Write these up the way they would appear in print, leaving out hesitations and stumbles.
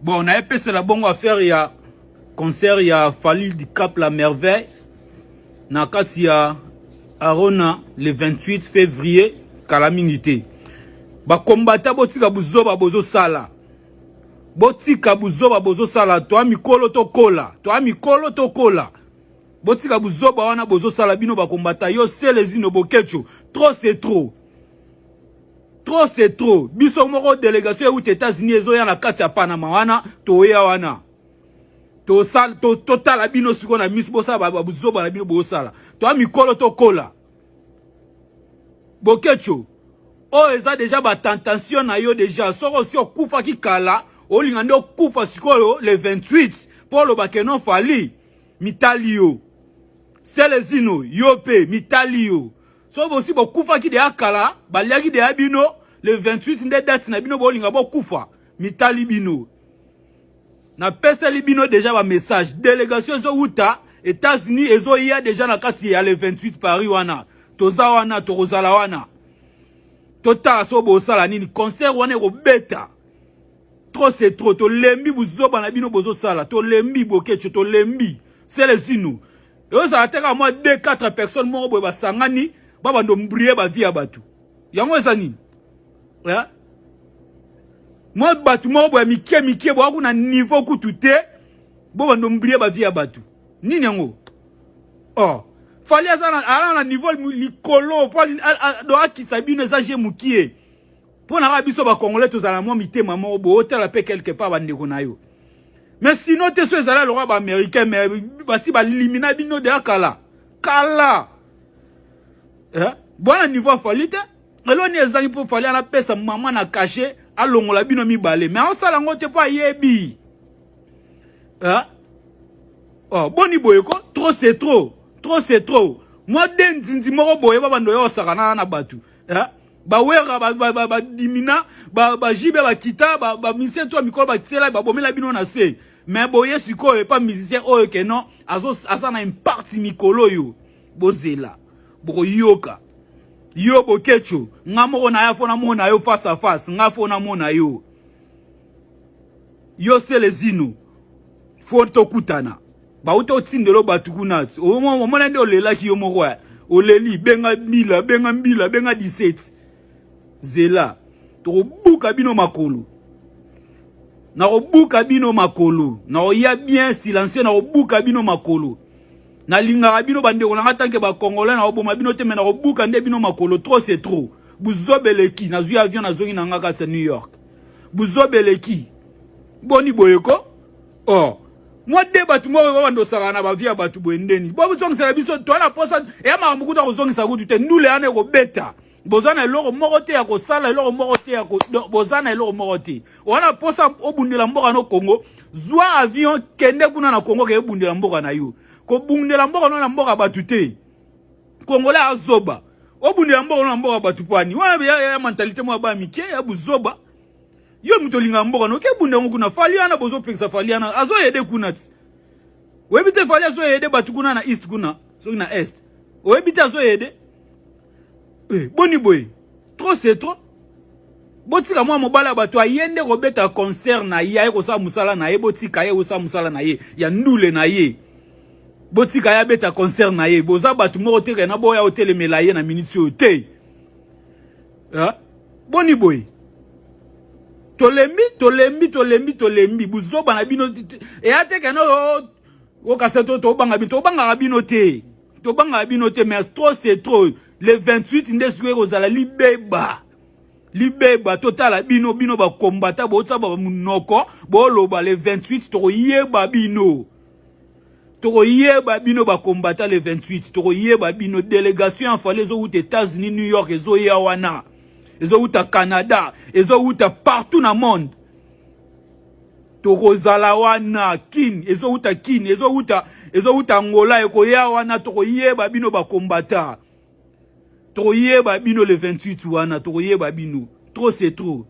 Bon, nayepesela bongo affaire ya concert ya Fally du Cap la Merveille na kati ya Arona le 28 février, kala mingi te. Bakombata, botika buzoba bozosala, botika buzoba bozosala. Toa mikolo tokola, toa mikolo tokola, botika buzoba wana bozosala bino bakombata. Yo Selezino, Bokecho, trop c'est trop, trop c'est trop. Biso moko délégation euti États-Unis ezoya na kati ya Panama wana, toya wana totala bino sikoyo na miso. Bosala buzoba na bino bosala, toa mikolo tokola. Bokecho, oyo eza déjà batentation na yo déjà. Soki osi okufaki kala, olinga nde okufa sikoyo le 28 mpo oloba que non, Fally mitali yo. Selezino, yo mpe mitali yo. Soki bosi bokufaki déjà kala, baliaki déjà bino, le 28 nde date na bino bolinga bokufa. Mitali bino, napeseli bino déjà bamessage. Délégation ezowuta États-Unis ezoya déjà na kati ya le 28 Paris wana. Toza wana, tokozala wana, totala so bosala nini. Concert wana ekobeta. Trop c'est trop, tolembi buzoba na bino bozosala, tolembi. Bokecho, tolembi. Selezino, ezozala te kaka mwa 2 4 personnes moko boye basangani, babando embrouiller bavie ya bato. Yango eza nini? Mwa bato moko boye mike mike boya kuna, niveau kutu te, bo bando embrouiller bavie ya bato. Nini yango? Oh, Fally aza ala na niveau likolo mpo do akisa bino, eza je mokie mpo na kaka biso Bacongolais tozala na mwa mitema moko boye, otala mpe quelque part bandeko na yo. Mais sinon te, so ezala lokola Baaméricain, mais basi balimina bino déjà kala kala. Eh? Bwana, niveau aFally te. Eloni ezangi mpo Fally anapesa mama na cachet, alongola bino mibale, mais aosala yango te mpo ayebi. Eh? Oh, boni boye ko, trop c'est trop, trop c'est trop. Mwa de nzinzi moko boye babando oyo osaka na bato. Eh? Bawera badimina, bajibe bakita, bamusicien to ya mikolo batiela, babomela bino na se. Mais boye sikoyo epa musicien oyo que non, aza na impact mikolo oyo. Bozela, bokoyoka. Yo Bokecho, nga moko na ya faut namona yo face à face, nga faut namona yo. Yo Selezino, faut tokutana. Bauta otindelo bato kuna ti omona nde olelaki yo moko ya oleli. Benga mbila, benga mbila, benga 17. Zela, tokobuka bino makolo, nakobuka bino makolo, nakoya bien silencieux, nakobuka bino makolo. Nalingaka bino bandeko na nga tant que Bacongolais, nakoboma bino te, mais nakobuka nde bino makolo. Trop c'est trop, buzobeleki. Nazwi avion, nazongi na nga kati ya New York. Buzobeleki, boni boye ko? Oh, mwa de bato moko babanda osaka na bavie ya bato boye ndeni. Bozongisela biso, toa na posa eya makambo kuta kozongisa kutu te. Ndule wana ekobeta. Boza na eloko moko te ya kosala, eloko moko te ya boza na eloko moko te wana. Posa obundela mboka no Congo, zwa avion, kende kuna na Congo, ke ebundela mboka na yo. Kobundela mboka no na mboka bato te. Congolais azoba, obundela mboka no na mboka bato pwani wana ya mentalité moko ya baya mike ya buzoba. Yo moto olingaka mboka no, okebunda yango kuna. Fally wana bozopekisa, Fally wana azoyede kuna ti oyebi te. Fally azoyede bato kuna na East kuna, soki na Est oyebi te, azoyede. Eh, boni boye? Trop c'est trop. Botika mwa mobali ya bato aye nde kobeta concert na ye, aye kosala mosala na ye. Botika ye kosala mosala na ye ya ndule na ye, botika ye abeta concert na ye. Boza bato moko te na boya otelemela ye na miniti oyo te. Boni boye? Tolembi, tolembi, tolembi, tolembi buzoba na bino. Eya te kena okasa tobanga bino, tobangaka bino te, tobangaka bino te, mais trop c'est trop. Le 28 nde sikoyo ekozala libeba, libeba. Totala bino, bino bakombata, botia bamonoko, boloba. Le 28 tokoyeba bino, tokoyeba bino bakombata. Le 28 tokoyeba bino. Délégation ya Fally ezowuta États-Unis, New York, ezoya wana, ezowuta Canada, ezowuta partout na monde. Tokozala wana. Kine ezowuta, Kine ezowuta, ezowuta Angola, ekoya wana. Tokoyeba bino bakombata, tokoyeba bino le 28 wana, tokoyeba bino. Trop c'est trop.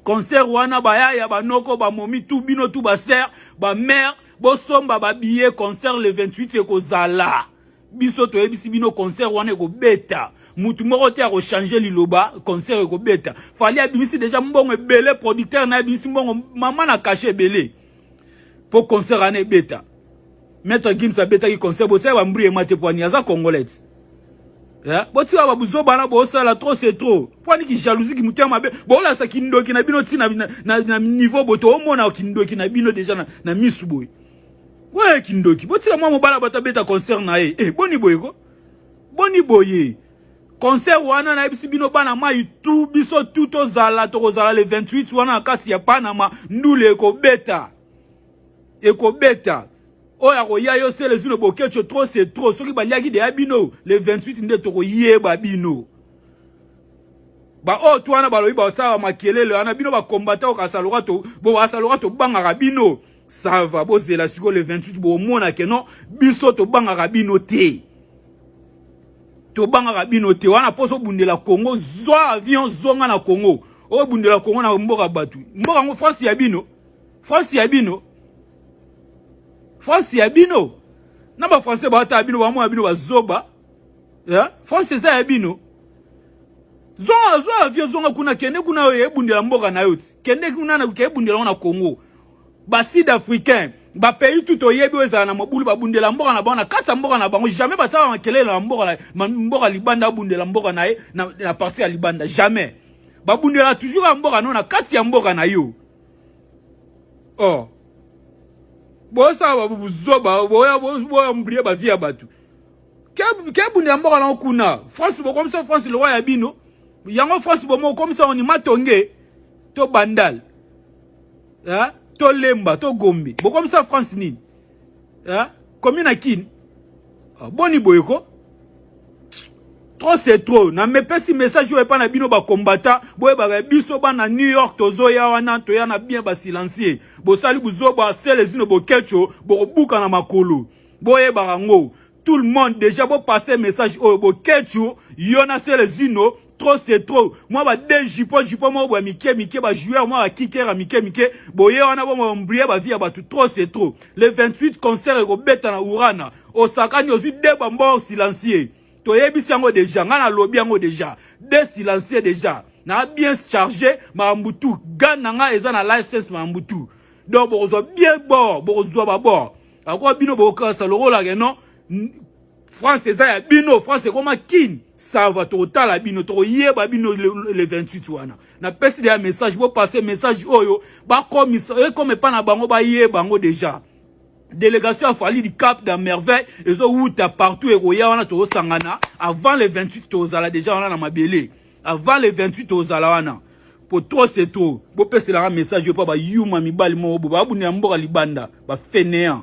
Concert wana, bayaya, banoko, bamomi, tu bino tu basœur, bamère, bosomba babillet. Concert le 28 ekozala. Biso toyebisi bino, concert wana ekobeta. Mutu moko te akochange liloba, concert ekobeta. Fally abimisi deja mbongo ebele, producteur na abimisi mbongo mama na cachet ebele mpo concert wana ebeta. Maître Gims abetaki concert, botia bambri ema te poani aza congolais. Yeah? Botika babuzoba na bosala, trop c'est trop. Poani ki jalousie, ki motema mabe, bolasa kindoki na bino ntina na niveau boto omona kindoki na bino deja na misu boye. We kindoki, botika mwa mobala bato abeta concert na ye. Eh, boni boye ko, boni boye. Concert wana, nayebisi bino, bana mai tu, biso tu tozala, tokozala le 28 wana na kati ya Panama. Ndule ekobeta, ekobeta. Oyo akoya yo sele zino Boketsho, trop c'est trop. Soki baliaki deya bino, le 28 nde tokoyeba bino. Baoyo tu wana balobi baotiaka makelele wana, bino bakombata okasaloka to bo basaloka, tobangaka bino. Ça va, bozela sikoyo le 28, bomona ke non, biso tobangaka bino te, tobangaka bino te. Wana mposo obundela Congo, zwa avion, zonga na Congo. Oyo obundela Congo na mboka bato, mboka yango France ya bino, France ya bino, France ya bino na bafrançais baatala bino, bamona bino bazoba. Yeah? France eza ya bino. Zonga, zwa avion, zonga kuna, kende kuna oyo ebundela mboka na yo ti. Kende kuna na ebundela ngo na Congo. Basud africain, bapays tout toyebi oyo ezala na mobulu, babundela mboka na bango na kati ya mboka na bango. Jamais basala makelele na mboka, mboka libanda. Abundela mboka na ye na partie ya libanda, jamais. Babundela toujours ya mboka no na kati ya mboka na yo. Oh, bosala buzoba, boya boya bavie ya bato kebundela mboka nango kuna. France, bokomisa France lokwa ya bino yango. France bomo okomisa oni Matonge to Bandal to Lemba to Gombe. Bokomisa France nini? Komi na Kini. Boni boye ko, trop c'est trop. Na mepesi message oyo epai na bino bakombata. Boyebaka, biso bana New York tozoya wana, toya na bien basilencieux. Bosali buzoba, sele zino Boketsho, bokobuka na makolo. Boyebaka yango, tout le monde déjà bopasse message oyo. Boketshu, yo na sele zino, trop c'est trop. Mwa ba deux jupon, jupon moko boya mike mike, bajoueur mwa bakikera mike mike boye wana, bombrie bavie ya bato. Trop c'est trop. Le 28, concert ekobeta na Urana. Osakani, ozwi deux bambor silencieux. Toyebisi yango déjà, ngai nalobi yango déjà, deux silencieux déjà na bien chargé. Makambo tu gan na ngai eza na licence, makambo tu. Donc bokozwa bien bord, bokozwa babord akoa bino. Bokasa lokola ke non, France eza ya bino, France ekoma Kine. Ça va, tokotala bino, tokoyeba bino le 28 wana. Napesi deya message, bopasse message oyo, bakomisa ekoma epa na bango, bayeba yango déjà. Délégation ya Fally du Cap da Merveille ezowuta partout, ekoya wana, tozosangana avant le 28. Tozala déjà wana na mabele avant le 28, tozala wana po trop c'est trop. Bopeselanga message oyo mpo bayuma mibali moko bo babundela mboka libanda, bafainéant.